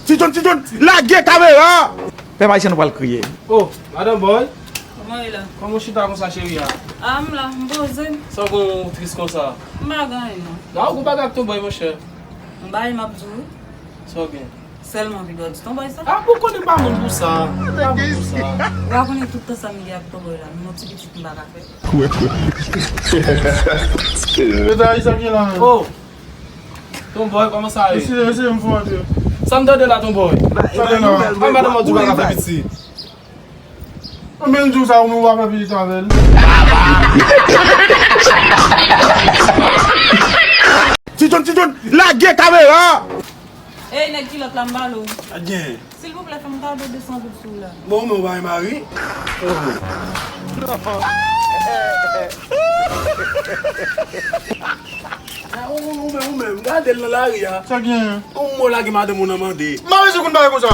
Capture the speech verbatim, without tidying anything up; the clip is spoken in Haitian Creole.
Ti John, Ti John, lage kamera! Pèp ayisyen nou pral kriye. Oh, madan Boy, Kòman e la? Kòman w chita konsa cheri a? Ah, m la, m poze m. Sa w gen w tris konsa? M pa gen anyen non. Nan ou bagay ak Tonbòy monchè. M bay m ap di w wi. Sa w gen? Sèlman pi dò di Tonbòy sa. Ah, pou konnen pa moun pou sa. Pa moun pou sa. Ou pa konnen tout tan sa m gen ak Tonbòy la, menm yon ti pitit m pa ka fè. Meta, sa ki la menm? Oh! Tonbòy, kòman sa ye? Mesye, mesye, m fò antre. Sa m tande la Tonbòy? Sa gen la? Ah, madan Boy di w pa ka fè pitit. Mwen menm di w sa, ou menm w pa fè pitit avè l. Ti John, Ti John, lage kamera! Ey, nèg kilòt la, m pale w. Sa gen? Silvouplè, fè m kado de san goud sou la. Bon, men w pa gen mari? Ah, ou, ou, ou menm, ou menm, gade l nan lari a. Sa gen? Ou mò lage madanm ou nan mande. Mari se konn bagay konsa.